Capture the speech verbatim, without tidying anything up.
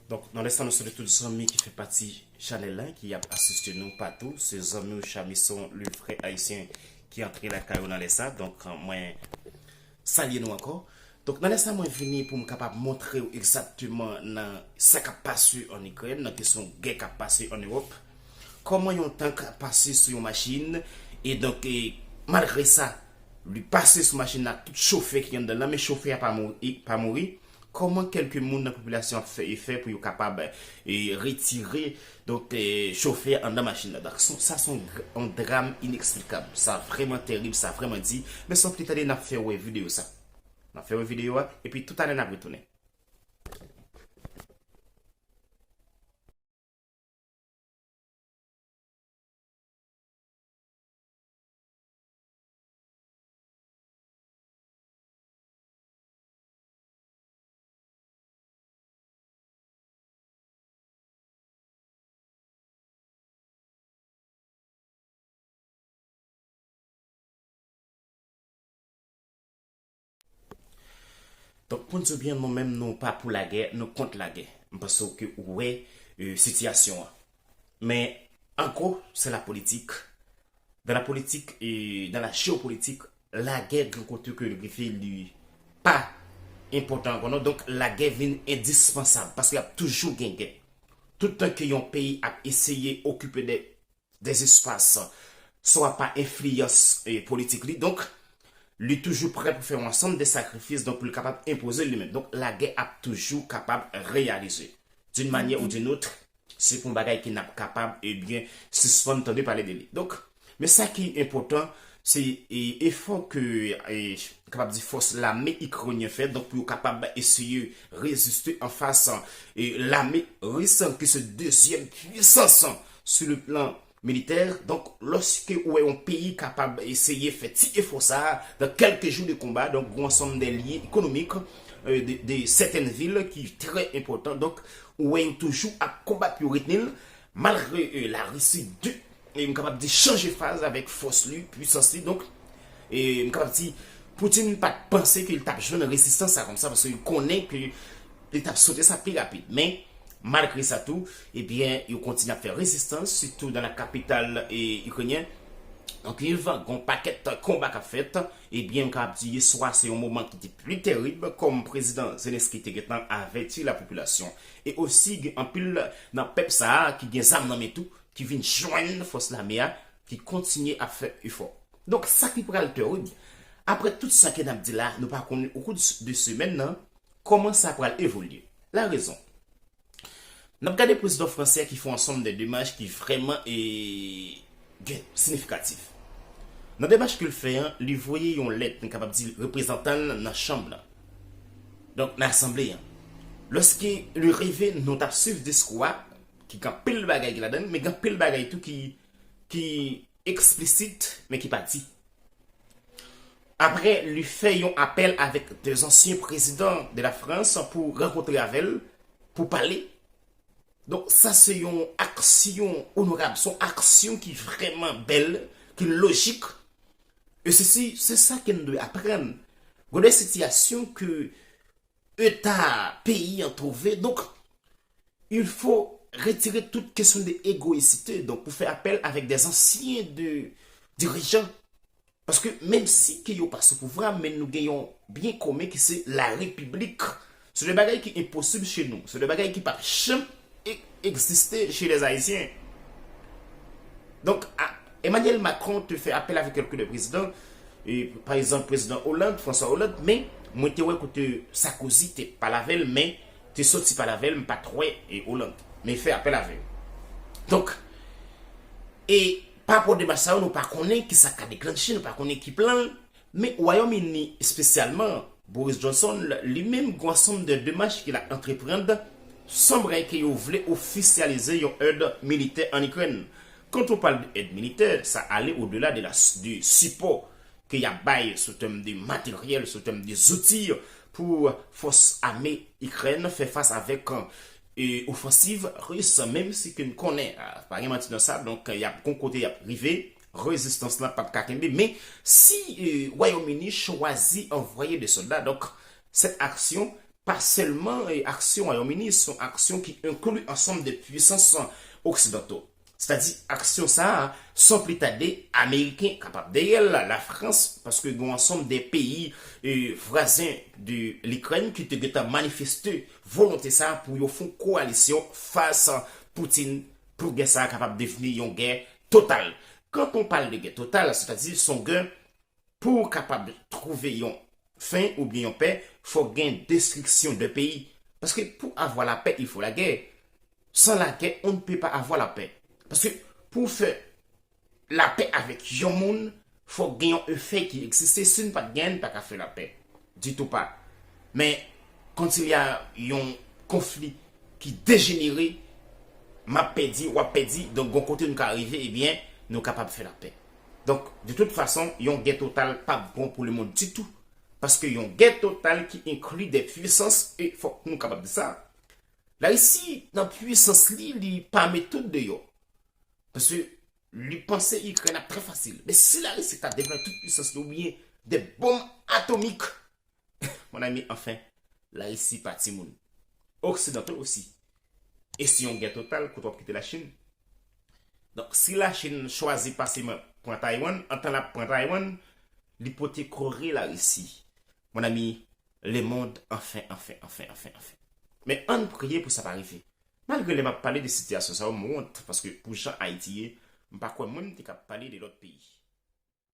Donk, nan lè sa, nou swete tout zanmi ki fè pati chanèl la, ki ap asiste nou patou. Se zanmi w Chamison, le frè ayisyen, ki antre lakay ou nan lè sa. Donk, mwen salye nou ankò. Donk, nan lè sa, mwen vini pou m kapab montre w egzakteman nan sa k ap pase ann Ikrèn, nan kesyon gè k ap pase ann Ewòp, kòman yon tank pase sou yon machin, e donk, e, malgre sa, li pase sou machin nan, tout chofè ki anndan l lan, men chofè a pa mouri, pa mouri. Kòman kèlke moun nan popilasyon ap fè e fè pou yo kapab, e, retire, donk, e, chofè a anndan machin nan? Donk, sa, sa se yon gr-, yon dram ineksplikab. Sa vrèman tèrib, sa vrèman di. Men san plis tande, n ap fè wè videyo sa. N ap fè wè videyo a, epi toutalè n ap retounen. Donk, pou n di w byen, nou menm, nou pa pou lagè, nou kont lagè. M panse ke ou wè, e, sitiyasyon an. Men, an gwo, se la politik. Dans la politique, e, dans la géopolitique, lagè gen kote ke l rive, li pa enpòtan ankò non. Donk, lagè vin endispansab, paske ap toujou gen gè. Toutan ke yon peyi ap eseye okipe de, de espas, swa pa enfliyans, e, politik li, donk, li toujou prè pou fè yon ansanm de sakrifis, donk, pou l kapab enpoze li menm. Donk, lagè ap toujou kapab reyalize, d'une manière ou d'une autre, se pou yon bagay ke n ap kapab, ebyen, sispann tande pale de li. Donk, men sa ki enpòtan, se, e, efò ke, e, kapab di fòs lame ikrenyen fè, donk, pou yo kapab eseye reziste anfas, e, lame ris, ki se dezyèm pwisans sou le plan militè. Donk, lòske ou wè yon peyi kapab eseye fè ti efò sa a, dans quelques jours de combat, donk, gon ansanm de lyen ekonomik, e, de, de sètèn vil ki trè enpòtan. Donk, ou wè yo toujou ap konbat pou yo retni l, malgre, e, Larisi de, e, m kapab di, chanje faz avèk fòs li, pwisans li. Donk, e, m kapab di, Poutine pa t panse ke l t ap jwenn rezistans sa konsa, paske l konnen ke li t ap sote sa pi rapid. Men, malgre sa tou, ebyen, yo kontinye ap fè rezistans, sitou dans la capitale, e, ikrenyen, nan Kyiv, gon pakèt konba k ap fèt. Ebyen, m kapab di, yèswa, se yon moman ki te pli tèrib, kòm prezidan Zelensky te gentan avèti lapopilasyon. E osi, gen anpil nan pèp sa a ki gen zam nan men tou, ki vin jwenn fòs lame a, ki kontinye ap fè efò. Donk, sa ki pral tèrib, apre tout sa ke n ap di la, nou pa konnen, o kou de, de semèn nan, kòman sa pral evolye. La rezon. N ap gade prezidan fransè a ki fè yon ansanm de demach ki vrèman, e, gen, siyifikatif. Nan demach ke l fè an, li voye yon lèt, nou kapab di, reprezantan l nan chanm nan. Donk, nan asanble an. Lòske li rive, nou t ap swiv diskou a, ki gen anpil bagay ki ladan l, men gen anpil bagay tou ki, ki eksplisit, men ki pa di. Apre, li fè yon apèl avèk de zansyen prezidan de la Frans pou rankontre avè l, pou pale. Donk, sa se yon aksyon onorab, se yon aksyon ki vrèman bèl, ki lojik. E se, se, se sa ke n dwe aprann. Gen de sitiyasyon ke eta peyi an twouve. Donk, il faut retirer toute question de égoïsité. Donk, pou fè apèl avèk de zansyen de dirijan. Paske menm si ke yo pa sou pouvwa, men nou gen yon byen komen ki se la repiblik. Se de bagay ki enposib che nou. Se de bagay ki p ap janm e-, egziste che lèzayisyen. Donk, a, Emmanuel Macron te fè apèl avèk kèlke de prezidan, e, pa egzanp, prezidan Hollande, François Hollande, men mwen te wè kote Sarkozy te pale avè l, men te soti pale avè l, m pa t wè, e, Hollande. Men fè apèl avè l. Donk, e pa rapò demach sa yo, nou pa konnen ki sa k ka deklanche, nou pa konnen ki plan l, men Wayòm Ini, espesyalman Boris Johnson, li menm, gen yon ansanm de demach ke l ap antreprann, sanble ke yo vle ofisyalize yon èd militè ann Ikrèn. Quand on parle de aide militaire, sa ale odela de la, de sipò ke y ap bay sou tèm de materyèl, sou tèm de zouti pou fòs ame Ikrèn fè fas avèk, e, ofansiv ris, menm si ke n konnen, a, pa gen manti nan sa, donk, y ap gon kote y ap rive, rezistans lan p ap ka kenbe, men si, e, Wayòm Ini chwazi anvwaye de sòlda, donk, sèt aksyon pa sèlman e, aksyon Wayòm Ini, se yon aksyon ki enkli ansanm de pwisans oksidanto. Sètadi, aksyon sa a, san pli tade, Ameriken kapab dèyè l, Lafrans, paske gen yon ansanm de peyi e, vwazen de Likrèn ki te gentan manifeste volonte sa a pou yo fè yon koalisyon fas Putin, pou gè sa a kapab devni yon gè total. Quand on parle de guerre totale, sètadi se yon gè pou w kapab twouve yon fen oubyen yon pè, fòk gen destriksyon de peyi. Paske pour avoir la paix, il faut la guerre. Sans la guerre, on ne peut pas avoir la paix. Paske pou w fè lapè avèk yon moun, fòk gen yon efè ki egziste. Si n pa t gen, n pa ka fè lapè. Ditou pa. Men, quand il y a yon konfli ki dejenere, m ap pèdi, w ap pèdi, donk gon kote nou ka rive, ebyen, nou kapab fè lapè. Donk, de tout fason, yon gè total p ap bon pou lemonn ditou. Paske yon gè total ki enkli de pwisans, e fòk nou kapab di sa, Larisi, nan pwisans li, li pa met tout deyò. Paske li panse Ikrèn ap trè fasil. Men si Larisi ta devlope tout pwisans li oubyen de bonm atomik, mon ami, anfen, Larisi pa timoun. Oksidanto osi. E si yon gè total, kote w ap kite Lachin? Donk, si Lachin chwazi pase pran Taiwan, antan l ap pran Taiwan, li pote kore Larisi. Mon ami, lemonn, anfen, anfen, anfen, anfen, anfen. Men ann priye pou sa pa rive. Malgre lè m ap pale de sitiyasyon sa yo, m wont, paske pou jan Ayiti ye, m pa kwè mwen m te kab pale de lòt peyi.